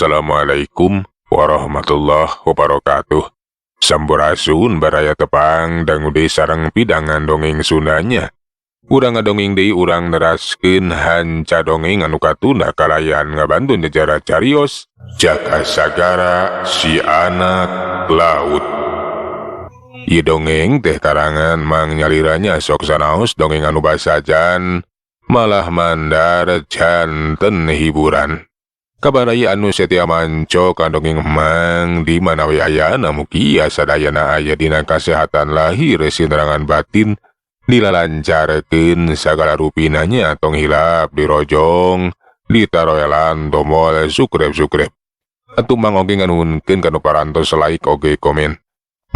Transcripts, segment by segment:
Assalamualaikum warahmatullahi wabarakatuh. Sampurasun baraya tepang dangu deui sareng pidangan dongeng Sundanya. Urang ngadongeng deui urang neraskeun hanca dongeng anu katunda kalayan ngabantu nyejarah carios Jaka Sagara si anak laut. Ieu dongeng teh karangan Mang Nyaliranya sok sanaos dongeng anu basajan malah mandar janten hiburan. Kabaraya anu setia manco ka dongeng Mang di mana we ayana mugia sadayana aya dina kasehatan lahir sinterangan batin dilalancarkeun sagala rupinanya tong hilap dirojong ditaroelan tombol subscribe. Atuh Mang oge nganuhunkeun kanu parantos like oge komen.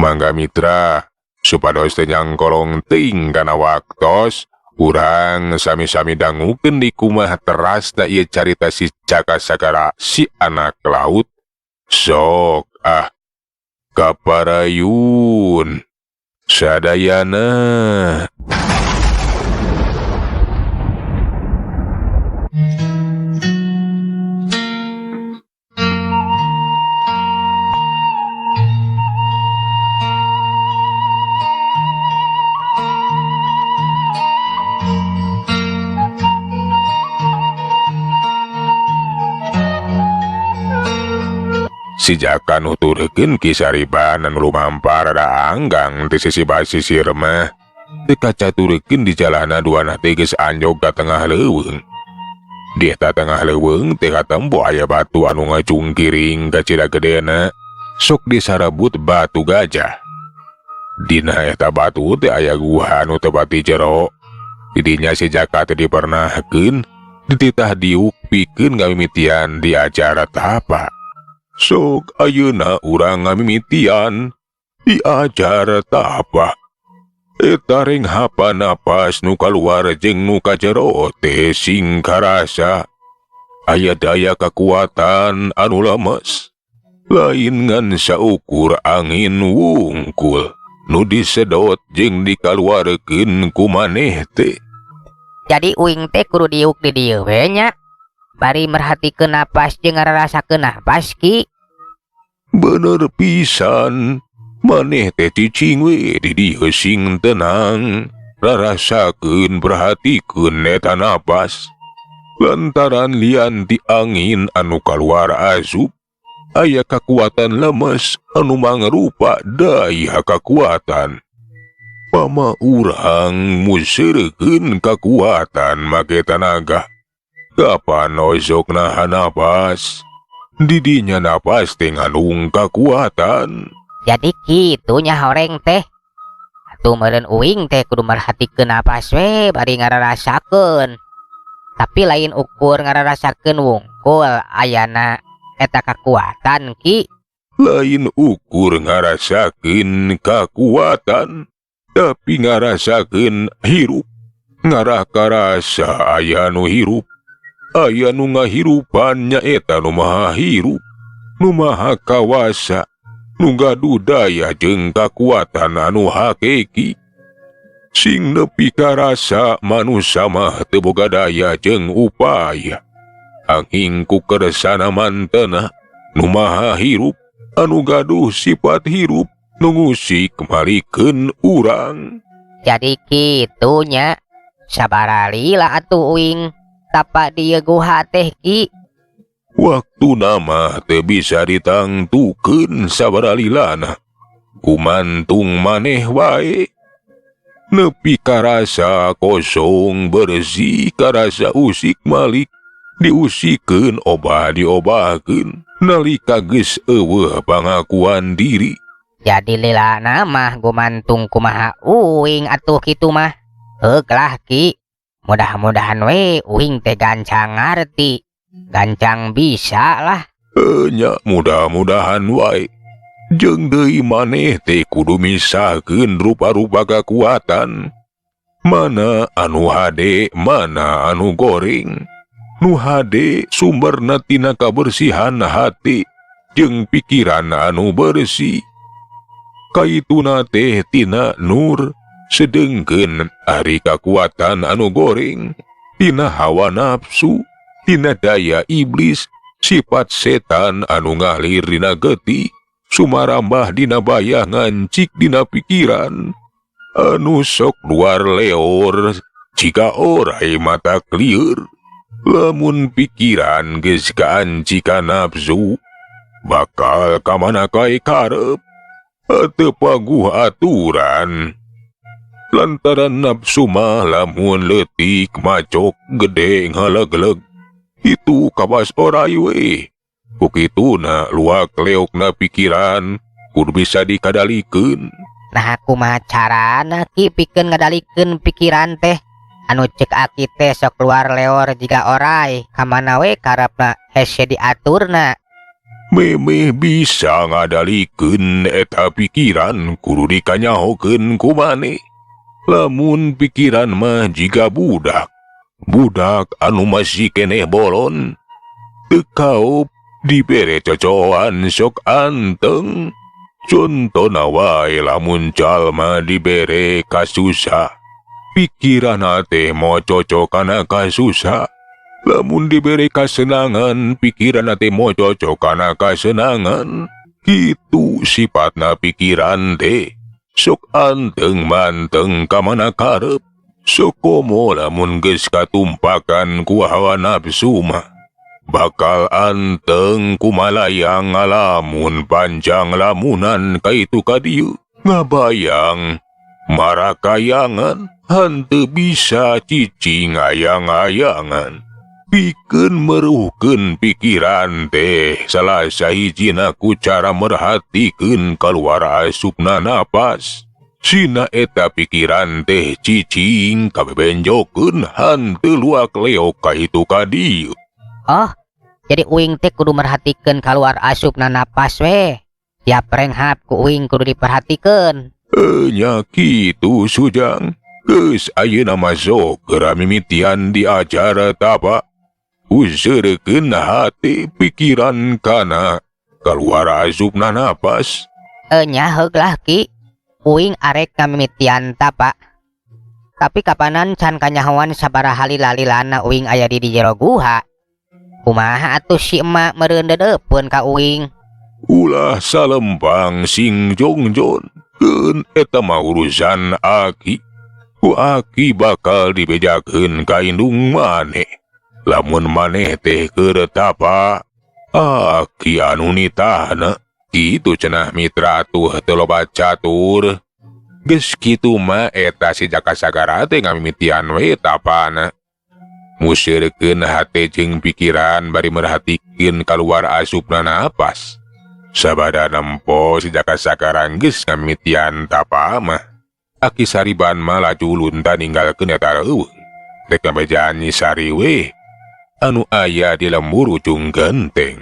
Mangga mitra supados teu nyangkolong teuing kana waktos urang sami-sami dangukeun di kumaha terasna ieu carita si Jaka Sagara si anak laut. Sok ah kaparayun sadayana. Si Jaka nuturkeun kisariban anu lumampar rada anggang ti sisi basisir mah. Teu kacaturekeun di jalana duana teh geus anjog ka tengah leuweung. Di eta tengah leuweung teh katempo aya batu anu ngacungkiring ka cira gedena, sok disarabut batu gajah. Dina eta batu teh aya guha anu teu pati jero. Di dinya si Jaka teh dipernahkeun, dititah diuk pikeun ngamimitian diajar tapa. Sok ayeuna urang ngamimitian diajar tapa. Eta renghapa napas nu kaluar jeung nu kajero teh sing karasa. Aya daya kakuatan anu lemes. Lain ngan saukur angin wungkul nu disedot jeung dikaluarkeun ku maneh teh. Jadi uing teh kudu diuk di dieu we nya. Bari merhatikeun napas jeung ngararasakeun napas ki. Bener pisan. Maneh teh cicing we di dieu sing tenang. Rarasakeun perhatikeun eta napas. Lantaran lian ti angin anu kaluar asup, aya kakuatan lemes anu mangrupa daya kakuatan. Pama urang museurekeun kakuatan make tanaga. Kapan osok nahan napas? Didinya napas teh ngandung kakuatan. Jadi kitunya horeng teh. Atuh meureun uing teh kudu merhatikeun napas we bari ngararasakeun. Tapi lain ukur ngararasakeun wungkul ayana eta kakuatan ki. Lain ukur ngarasakeun kakuatan, tapi ngarasakeun hirup. Ngarah karasa aya nu hirup. Aya nu ngahirupan nyaeta nu maha hirup, nu maha kawasa, nu gaduh daya jeung kakuatan anu hakiki. Sing nepi karasa manusa mah teu boga daya jeung upaya. Anging ku kersana mantena nu maha hirup, anu gaduh sifat hirup, nu ngusik malikeun urang. Jadi kitunya, sabaralila atuh uing. Tapa dieu guha teh ki. Waktu nama teu bisa ditangtukeun sabaralilana. Kumantung maneh wae. Nepi karasa kosong bersih karasa usik malik. Diusikeun obah diobahkeun nalika geus eueuh pangakuan diri. Jadi lilana mah gumantung kumaha uing atuh kitu mah. Heuk lah ki. Mudah-mudahan we uing teh gancang ngarti, gancang bisa lah. Nya mudah-mudahan wae. Jeung deui maneh teh kudu misahkeun rupa-rupa kakuatan. Mana anu hade, mana anu goreng. Nu hade sumberna tina kabersihan hati jeung pikiran anu bersih. Kaituna teh tina nur. Sedengkeun ari kakuatan anu goreng tina hawa nafsu, tina daya iblis Sifat setan anu ngalir dina getih sumarambah dina bayangan cik dina pikiran anu sok luar leor jika orai mata klieur. Lamun pikiran geus kaanci ka nafsu bakal ka mana kae karep teu paguh aturan. Lantaran nafsu mah lamun leutik macok gede ngalegleg itu kawas orai we. Ku kituna luak leokna pikiran kudu bisa dikadalikeun. Nah kumaha carana Ki pikeun ngadalikeun pikiran teh anu cek aki teh sok keluar leor jiga orai ka mana we karepna hese diaturna. Memeh bisa ngadalikeun eta pikiran kudu dikanyahokeun ku maneh. Lamun pikiran mah jiga budak, budak anu masih keneh bolon, teu kaop dibere cocoan sok anteng. Contona wae lamun jalma dibere kasusah, pikiranna teh mococo kana kasusah. Lamun dibere kasenangan, pikiranna teh mococo kana kasenangan. Kitu sifatna pikiran teh. Sok anteng manteng ka mana karep. Sok komo lamun geus katumpakan ku hawa nafsu mah bakal anteng kumalayang ngalamun panjang lamunan kaitu ka dieu. Ngabayang marakayangan henteu bisa cicing ayang-ayangan. Pikeun meruhkeun pikiran teh salah sahijina ku cara merhatikeun kaluar asupna napas. Sina eta pikiran teh cicing kabebenjokeun henteu luak leok ka itu ka dieu. Oh, jadi uing teh kudu merhatikeun kaluar asupna napas we. Tiap renghap ku uing kudu diperhatikeun. Nya kitu Sujang. Geus ayeuna mah sok geura mimitian diajar tapa. Useurekeun hati pikiran kana kaluar asupna napas. Nya heug lah Ki. Uing arek ngamimitian tapa. Tapi kapanan can kanyahoan sabaraha lila-lilana uing aya di jero guha. Kumaha atuh si emak meureun dedeupeun ka uing. Ulah salempang sing jongjon, keun eta mah urusan aki. Ku aki bakal dibejakeun ka indung maneh. Lamun maneh teh keur tapa, aki anu nitahna. Kitu cenah mitra tuh teu loba catur. Geus kitu mah eta si Jaka Sagara teh ngamimitian we tapana. Museurekeun hate jeung pikiran bari merhatikeun kaluar asupna napas. Sabada nempo si Jaka Sagara geus ngamimitian tapa mah. Aki Sariban mah laju lunta ninggalkeun eta leuweung. Rek ngabejaan Nyi Sari we anu aya di lembur ujung genteng.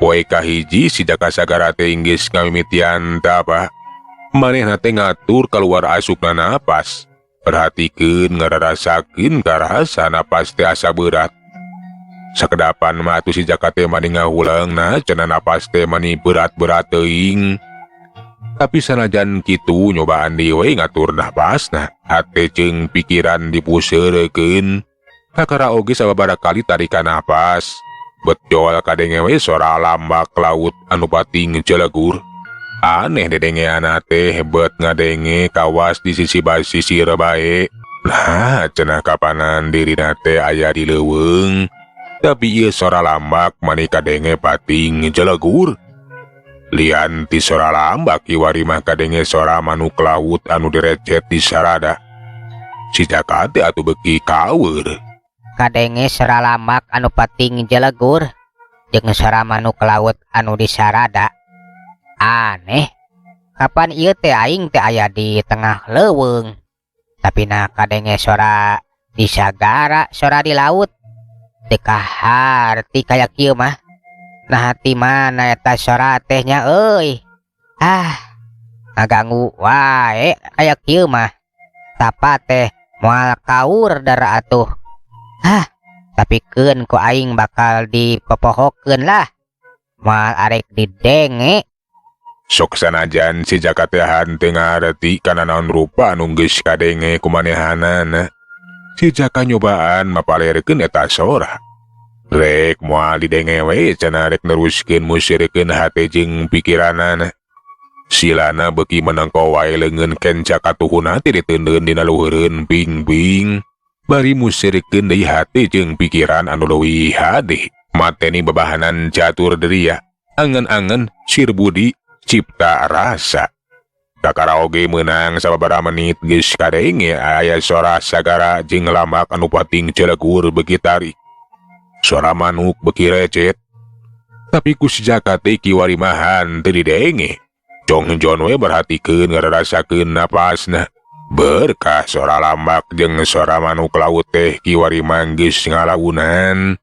Poe kahiji si Jaka Sagara teh inggis ngamimitian tapa. Manehna teh ngatur kaluar asupna napas. Perhatikeun ngararasakeun karasa napas teh asa berat. Sakedapan mah atuh si Jaka teh mani ngahuleungna cenah napas teh mani berat-berat teuing. Tapi sanajan kitu nyobaan deui we ngatur napasna. Hate jeung pikiran dipuseurekeun. Kakara oge sababaraha kali tarikan napas. Betjol kadenge we sora lambak laut anu pating jelegur. Aneh dedengeana teh bet ngadenge kawas di sisi basisir bae. Nah, cenah kapanan dirina teh aya di leuweung. Tapi ieu sora lambak mani kadenge pating jelegur. Lian ti sora lambak iwari mah kadenge sora manuk laut anu direcet di sarada. Si Jaka teh atuh beuki kaweur. Kadenge sora lambak anu pating jelegur jeung sora manuk laut anu disarada. Aneh, kapan ieu teh aing teh aya di tengah leuweung. Tapi nah kadenge sora di sagara, sora di laut. Teu kaharti kaya kieu mah. Nah ti mana eta sora teh nya euy. Ah, ngaganggu wae aya kieu mah. Tapa teh moal kaur dara atuh. Ah, tapi keun ku aing bakal dipopohokeun lah. Moal arek didenge. Sok sanajan si Jaka teh henteu ngarti kana naon rupa anu geus kadenge ku manehanana. Si Jaka nyobaan mapalerkeun eta sora. Rek moal didenge we cenah rek neruskeun musirkeun hate jeung pikiranana. Silana beuki menengko wae leungeun kenca katuhuna teh diteundeun dina luhureun ping-ping. Bari musirkeun deui hate jeung pikiran anu leuwih hade. Mateni bebahanan catur deria, angen-angen sir budi cipta rasa. Kakara oge meunang sababaraha menit geus kadenge aya sora sagara jeung lamak anu pating celegur beuki tarik. Sora manuk beuki recet. Tapi ku si Jaka teh kiwari mah teu didenge. Jongjon we merhatikeun ngararasakeun napasna. Berkah sora lambak jeung sora manuk laut teh kiwari mah geus ngalaunan.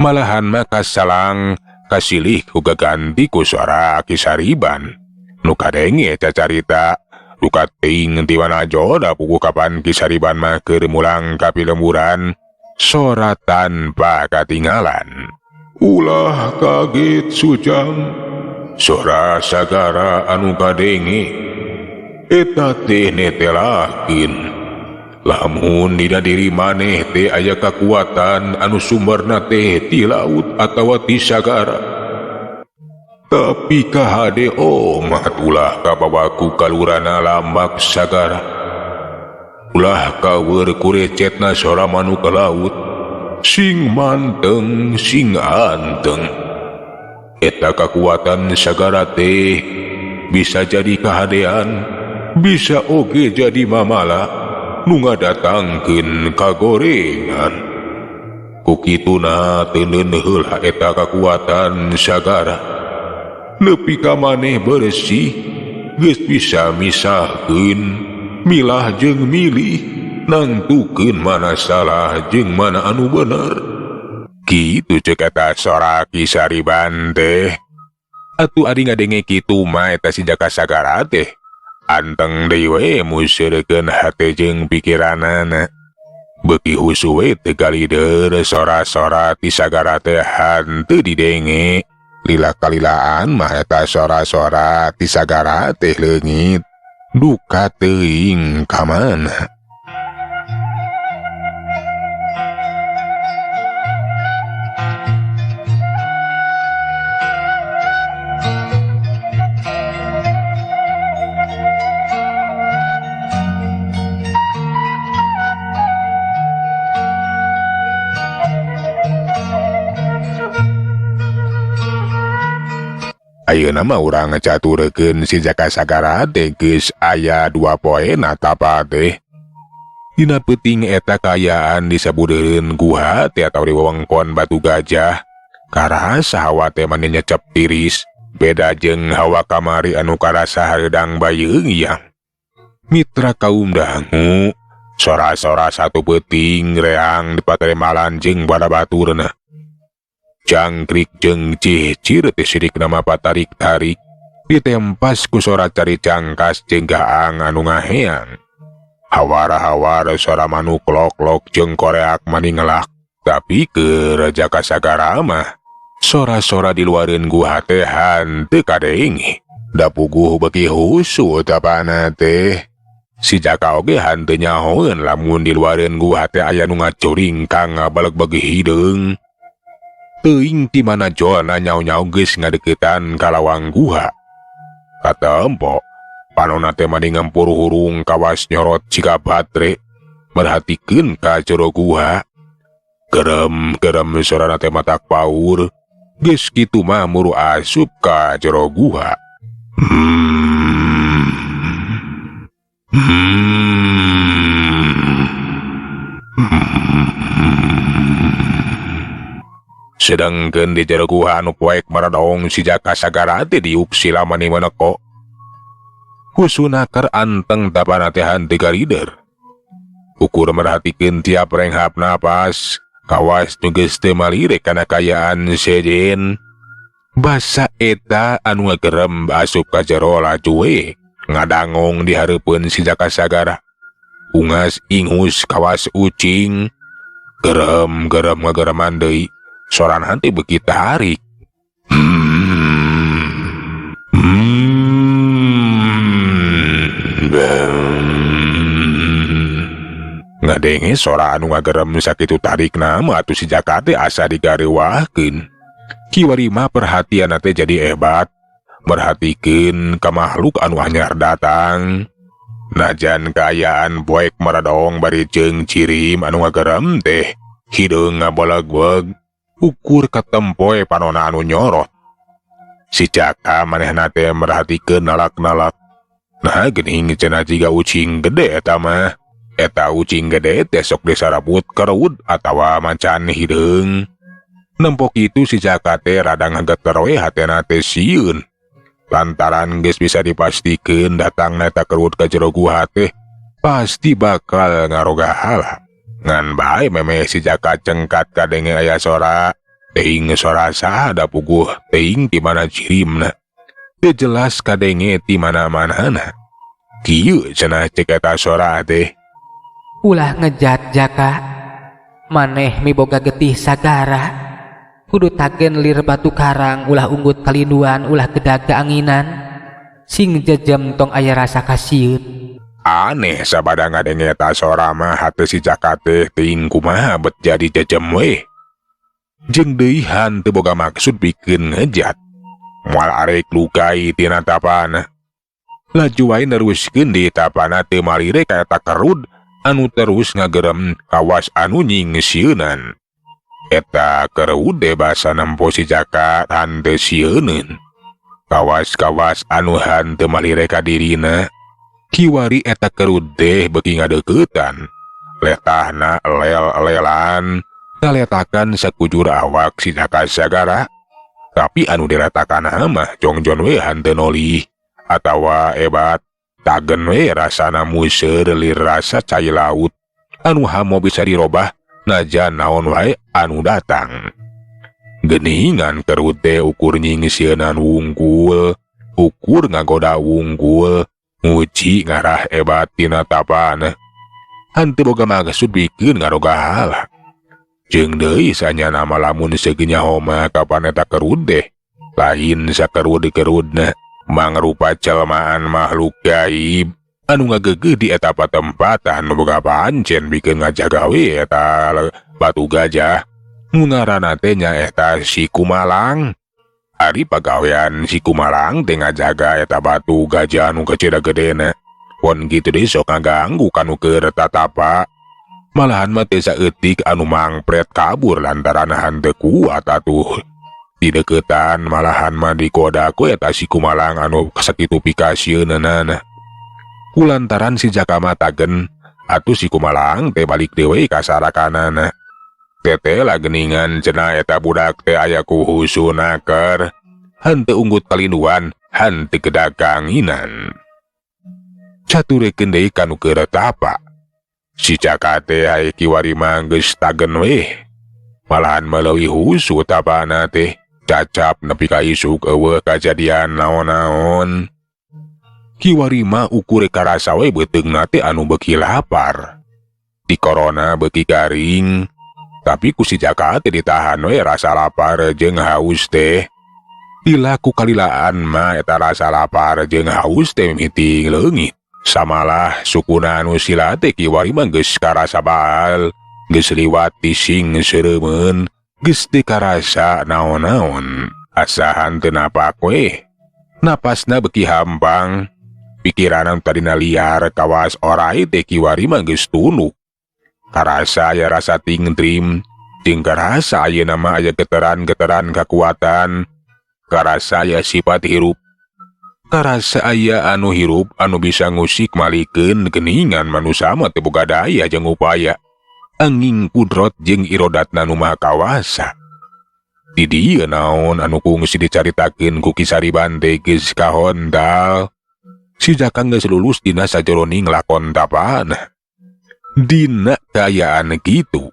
Malahan mah kasalang kasilih ku gaganti ku suara Ki Sariban. Nu kadenge cacarita duka teuing ti mana joda puguh kapan Ki Sariban mah keur mulang ka pilemburan sora tanpa katinggalan. Ulah kaget Sujang, sora sagara anu kadenge eta teh netelakeun. Lamun dina diri maneh teh aya kakuatan anu sumberna teh ti laut atawa ti sagara. Tapi kahade omat ulah kabawa ku kalurana lambak sagara. Ulah kaweur ku recetna sora manuk laut, sing manteng sing anteng. Eta kakuatan sagara teh bisa jadi kahadean, bisa oge jadi mamala nu ngadatangkeun kagorengan. Ku kituna teuneun heula eta kakuatan sagara. Nepi ka maneh bersih geus bisa misahkeun milah jeung milih, nangtukeun mana salah jeung mana anu bener. Kitu ceuk eta sora Ki Sariban teh. Atuh ari ngadenge kitu mah eta si Jaka Sagara teh anteng deui we museurekeun hate jeung pikiranana. Beuki husu we teu galider sora-sora ti sagara teh henteu didenge. Lila kalilaan mah eta sora-sora ti sagara teh leungit. Duka teuing ka mana. Ayeuna mah urang caturekeun si Jaka Sagara teh geus aya 2 poe natapa teh. Dina peuting eta kaayaan di sabudeureun guha teh atawa di wewengkon Batu Gajah. Karasa hawa teh mani nyecep tiris, beda jeung hawa kamari anu karasa hareudang bayeung. Mitra kaum dangu, sora-sora satu peuting reang di patremalan jeung barabaturna. Jangkrik jeung cicir teh sirik nama patarik-tarik ditempas ku sora cari cangkas jeung gaang anu ngaheang. Hawara-hawara sora manuk lok-lok jeung koreak mani ngelak. Tapi keur Jaka Sagara mah sora-sora di luareun guha teh henteu kadenge. Da puguh beuki husu tapana teh. Si Jaka oge henteu nyahoeun lamun di luareun guha teh aya nu ngacuring kang ngabaleg-begi hideung. Teuing ti mana jolna nyau-nyau geus ngadeukeutan ka lawang guha. Katempo, panona teh mani ngempur hurung kawas nyorot siga batre, merhatikeun ka jero guha. Gerem-gerem sorana teh matak paur, geus kitu mah muru asup ka jero guha. Sedangkeun di jero guha anu poek maradong si Jaka Sagara teh diuk sila mani meneko. Husuna keur anteng tapana teh henteu garider. Ukur merhatikeun tiap renghap napas, kawas nu geus teu malirek kana kaayaan sejen. Basa eta anu ngagerem asup ka jero laju we ngadangong di hareupeun si Jaka Sagara. Ungas ingus kawas ucing, gerem-gerem ngagereman deui, sorana teh beuki tarik. Ngadenge sora anu ngagerem sakitu tarikna mah atuh si Jaka teh asa digareuwahkeun. Kiwari mah perhatian teh jadi hebat, merhatikeun ka makhluk anu anyar datang. Najan kaayaan poek maradong bari jeung cirim anu ngagerem teh, hideung ngabaleg-beleg, ukur katempoe panona anu nyorot. Si Jaka manehna teh merhatikeun nalak-nalak. Nah geuning cenah jiga ucing gede eta mah. Eta ucing gede teh sok disarabut kerud atawa macan hideung. Nempok itu si Jaka teh rada ngageter we hatena teh sieun. Lantaran geus bisa dipastikeun datangna eta kerud ka jero guha teh pasti bakal ngaroga hala. Ngan bae memeh si Jaka cengkat kadenge aya sora, teuing sora saha da puguh teuing ti mana cirimna. Teu jelas kadenge ti mana-manana. Kieu cenah cek eta sora teh. Ulah ngejat Jaka, maneh miboga getih sagara. Kudu tagen lir batu karang, ulah unggut kalinduan, ulah gedag anginan. Sing jejem tong aya rasa kasieun. Aneh sabada ngadenge eta sora mah hate si Jaka teh teuing kumaha bet jadi jejem weh. Jeung deui hanteu boga maksud pikeun ngejat. Moal arek lukai tina tapana. Laju wae neruskeun di tapana teu malire ka eta kerud anu terus ngagerem kawas anu nyingsieunan. Eta kerud basa nempo si Jaka hanteu sieuneun. Kawas-kawas anu hanteu malire ka dirina. Kiwari eta kerud teh beuki ngadeuketan. Letahna lel-lelan, ngaletakan sakujur awak si Jaka Sagara. Tapi anu diratakan mah jongjon we hanteu nolih atawa ebat tagen we rasana museur lir rasa cai laut anu hamo bisa dirobah najan naon wae anu datang. Geningan kerut teh ukur nyingsieunan wungkul, ukur ngagoda wungkul, nguci ngarah ebat tina tapana. Hanteu boga maksud bikeun ngaroga hala. Jeung deui sanyana mah lamun seugeunya homa kapan eta kerut teh, lain sakerud-kerudna mangrupa jelmaan makhluk gaib anu ngagegeuh di eta patempatan nu boga pancen bikeun ngajaga we eta batu gajah. Nu ngaranna teh nyaeta si Kumalang. Ari pagawean si Kumalang teh ngajaga eta batu gajah anu kecil gedena. Pon kitu deui sok ngaganggu kanu keur tatapa. Malahan mah teh saeutik anu mangpret kabur lantaran hanteu kuat atuh. Di deukeutan malahan mah dikoda ku eta si Kumalang anu sakitu pikasieunana. Kulantaran si Jaka mah tagen atuh si Kumalang teh balik deui ka sarakanana. Tete lah geningan cenah eta budak teh aya ku husunaker. Henteu unggut kalinduan, henteu kedaganginan. Caturekeun deui kanu keur tapa. Si Jaka teh hae kiwari mah geus tagen weh. Malahan meuleuih husu tapana teh. Cacap nepi ka isuk eueuh kajadian naon-naon. Kiwari mah ukur karasa we beuteungna teh anu beuki lapar. Di korona beuki garing. Tapi ku si Jaka teh ditahan we rasa lapar jeung haus teh. Dilaku kalilaan mah eta rasa lapar jeung haus teh mimiti leungit. Samalah sukuna anu sila teh kiwari mah geus karasa baal, geus liwat tising sereumeun, geus teu karasa naon-naon. Asa hanteu napak we. Napasna beuki hampang. Pikiran tadina liar kawas orai teh kiwari mah geus tunuk. Karasa aya rasa tingtrim, jeung karasa ayeuna mah aya geteran-geteran kakuatan. Karasa aya sifat hirup. Karasa aya anu hirup anu bisa ngusik malikeun geningan manusa mah teu boga daya jeung upaya. Anging kudrot jeung irodatna nu maha kawasa. Di dieu naon anu kungsi dicaritakeun ku Ki Saribante geus kahontal. Si Jaka geus lulus dina sajeroning lakon tapana. Dina kaayaan kitu.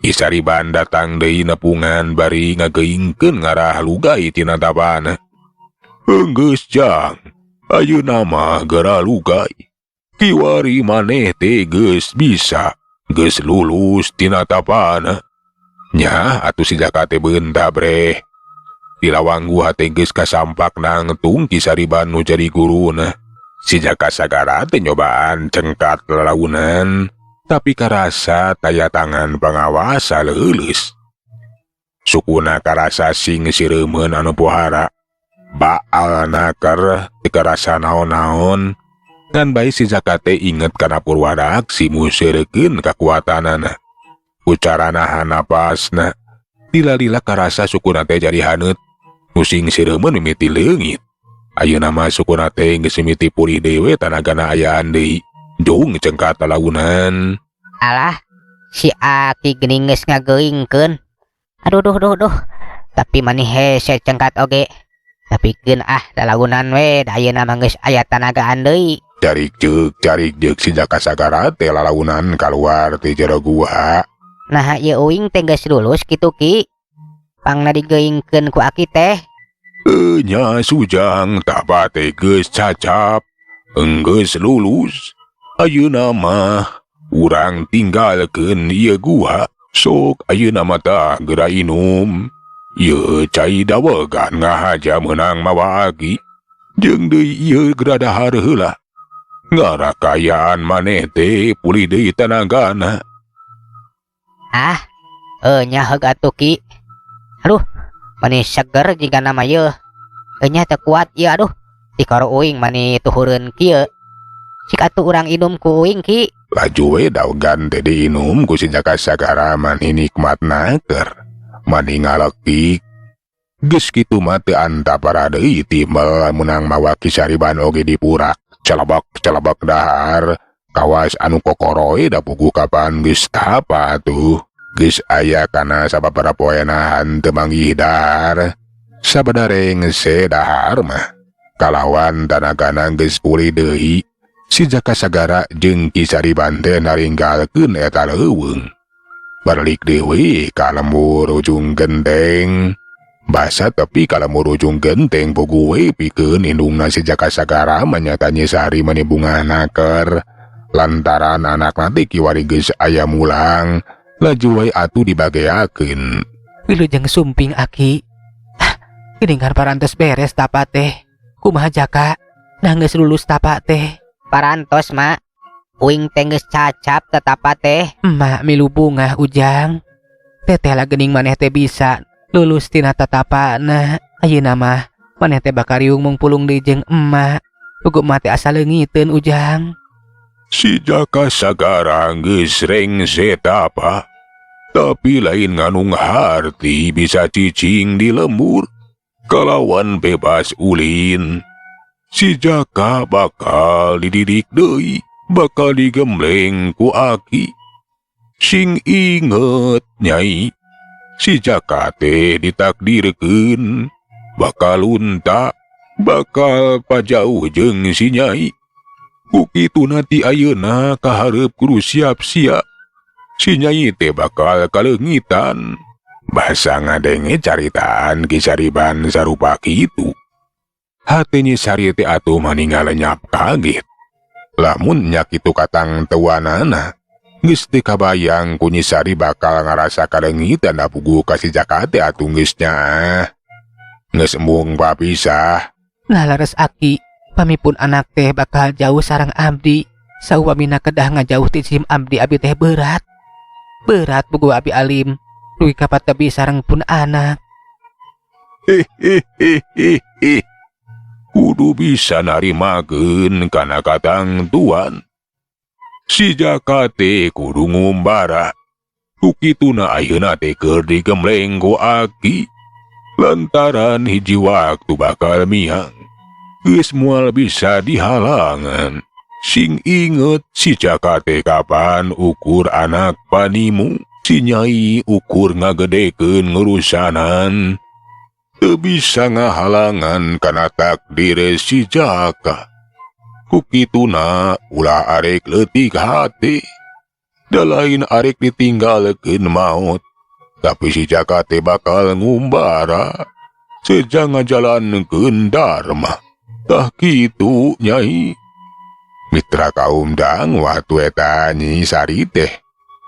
Ki Sariban datang deui nepungan bari ngageuingkeun ngarah lugai tina tapana. Enggeus Jang, ayeuna mah geura lugai. Kiwari maneh teh geus bisa, geus lulus tina tapana. Nya atuh si Jaka teh beunta breh. Di lawang gua teh geus kasampak nangtung Ki Sariban nu jadi guruna. Si Jaka Sagara teh nyobaan cengkat lalaunan, tapi karasa taya tangan pangawasa leuleus. Sukuna karasa sing sireumeun anu pohara. Baal naker teu karasa naon-naon. Ngan bae si Jaka teh inget kana purwadaksi museurekeun kakuatanana. Ku cara nahan napasna, lila-lila karasa sukuna teh jadi haneut. Nu sing sireumeun mimiti leungit. Ayeuna mah sukuna teh geus mimiti pulih deui we tanagana ayaan deui. Jung cengkat lalaunan. Alah, si Aki geuning geus ngageuingkeun. Aduh duh duh duh. Tapi mani hese cengkat oge. Tapi keun ah lalaunan we da ayeuna mah geus aya tanagaan deui. Carik jeuk si Jaka Sagara teh lalaunan kaluar ti jero gua. Nah ieu uing teh geus lulus kitu Ki. Pangna digeuingkeun ku Aki teh. Nya Sujang tapa teh geus cacap, enggeus lulus. Ayeuna mah urang tinggalkeun ieu gua. Sok ayeuna mah tah geura inum. Ieu cai dawegan ngahaja meunang mawa Aki. Jeung deui ieu geura dahar heula. Ngarakayaan maneh teh pulih deui tanagana. Ah, nya heug atuh Ki. Aduh, mani seger jigana mah yeuh. Nya teu kuat ieu aduh. Tikoro uing mani tuhureun kieu. Cik atuh urang inum ku uing Ki. Laju we dawegan teh diinum ku si Jaka Sagara mani nikmatna keur. Mani ngalekik. Geus kitu mah teu antapara deui timbel meunang mawa Ki Sariban oge dipurak. Celebek-celebek dahar. Kawas anu kokoroe da puguh kapan geus tapa atuh. Geus aya kana sababaraha poena henteu manggih dahar. Sabada rengse dahar mah. Kalawan tanagana geus pulih deui. Si Jaka Sagara jeung Ki Sariban teh naringgalkeun eta leuweung. Baralik deui ka lembur ujung genteng. Basa tepi ka lembur ujung genteng puguh we pikeun indungna si Jaka Sagara manyata Nyi Sari mani bungah naker. Lantaran anakna teh kiwari geus aya mulang, laju we atuh dibageakeun. Wilujeng sumping Aki. Ah, geuningan parantos beres tapa teh. Kumaha Jaka? Nah geus lulus tapa teh. Parantos mak. Uing teh geus cacap tetapa teh. Emak milu bungah Ujang. Teteh lah geuning maneh teh bisa lulus tina tatapana. Ayeuna mah maneh teh bakal riung mungpulung deui jeung emak. Puguh emak teh asa leungiteun Ujang. Si Jaka Sagara geus rengse tapa. Tapi lain nganung harti bisa cicing di lembur. Kalawan bebas ulin. Si Jaka bakal dididik deui, bakal digembleng ku Aki. Sing inget Nyai, si Jaka teh ditakdirkeun bakal lunta, bakal pajauh jeung si Nyai. Ku kitu nanti ayeuna kahareup kudu siap-siap. Si Nyai teh bakal kaleungitan. Basa ngadenge caritaan Ki Sariban sarupa kitu. Hate Nyi Sari teh atuh maninggal lenyap kaget. Lamun nya kitu katang tewanana, geus teu kabayang ku Nyi Sari bakal ngarasa kaleungitan da puguh ka si Jaka teh atuh geus nyaah. Geus embung papisah. Nah leres Aki, pamipun anak teh bakal jauh sareng abdi. Sauwamina kedah ngajauh ti sim abdi, abi teh berat. Berat puguh abi alim. Dugi kapatebi sareng pun anak. Hehehehehe. Kudu bisa narimakeun kana katangtuan. Si Jaka teh kudu ngumbara. Ku kituna ayeuna teh keur digembleng ku Aki. Lantaran hiji waktu bakal miang. Geus moal bisa dihalangan. Sing inget si Jaka teh kapan ukur anak panimu. Si Nyai ukur ngagedekeun ngurusanan. Teu bisa ngahalangan kana takdir si Jaka. Ku kituna ulah arek leutik hati. Da lain arek ditinggalkeun maot, tapi si Jaka teh bakal ngumbara seja ngajalankeun dharma. Tah kitu, Nyai. Mitra kaum dang, waktu eta Nyi Sari teh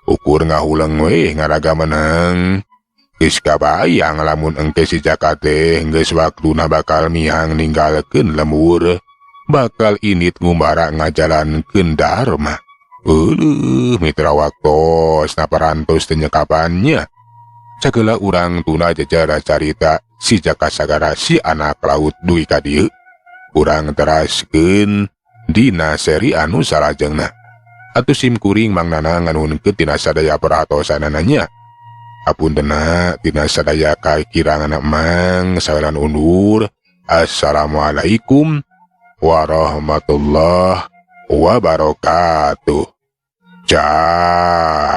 ukur ngahuleng we ngaraga meneng. Geus kabayang lamun engke si Jaka teh geus waktuna bakal miang ninggalkeun lembur, bakal indit ngumbara ngajalankeun dharma. Euleuh, mitra, waktos naparantos teh nyekapannya. Cagela urang tuna jejara carita si Jaka Sagara si anak laut dugi ka dieu. Urang teraskeun dina seri anu salajengna. Atuh sim kuring Mang Nanang nganuhunkeun tina sadaya perhatosanana. Apuntenna tina sadaya kakirangan Mang sawelan undur. Assalamualaikum warahmatullahi wabarakatuh. Cah.